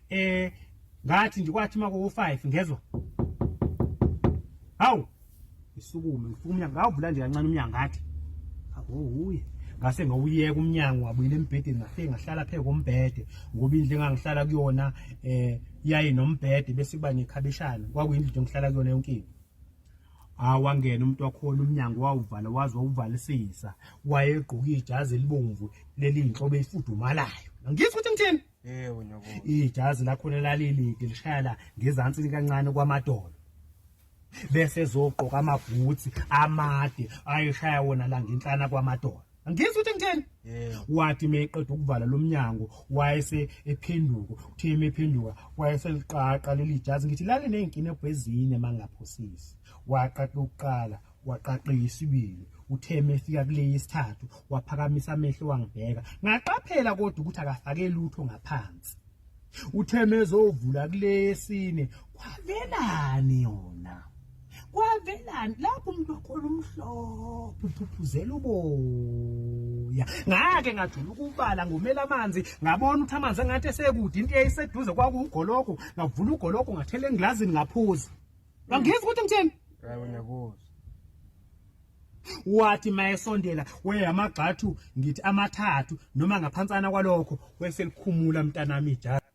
Eh ngathi nje kwathi maku 5 ngezwa. Hawu ngisukume ngifuna umnyango ngawuvula nje kancane umnyango ngathi akuwuye ngase ngawuyeka umnyango wabuyela embhedeni ngafike ngahlala phezu kombhede ngoba indlu engangihlala kuyona eh yayi nombhede bese kuba nekhabishana kwakuyindlu nje ngihlala kuyona yonke into awangena umuntu wakhona umnyango wawuvala waze wawuvalisisa wayegqoka ijazi elibomvu leli inhlobo efudumalayo ngizwa ukuthi ngithini yebo nyakuza ijazi lakhona lalilide lishaya la ngezansi kancane kwamadolo bese ezogqoka amabhutsi amade ayeshaya wona la ngenhlana kwamadolo angizwa ukuthi ngitheni wathi meqeda ukuvala lo mnyango wayese ephenduka uthe mephenduka wayeseliqaqa leli jazi ngithi lale nezinkinobho ezine mangaphosisi waqaqa ukuqala waqaqa isibili uthe mefika kule yesithathu waphakamisa amehlo wangibheka ngaqaphela kodwa ukuthi akafake lutho ngaphansi Uthe mezovula kulesine kwavelani yona kwavelani lapho umuntu wakhona umhlophe uphuphuzela uboya ngake ngajula ukubala ngomela amanzi ngabona ukuthi amanzi engathi esekude into eyayiseduze kwakuwugoloko ngavula ugoloko ngathela engilazini ngaphuza Angizwa ukuthi ngithini Yebo ngiyakuzwa. Wathi mayesondela weyamagxathu ngithi amathathu noma ngaphansana kwalokho weselikhumula mntanami ijazi.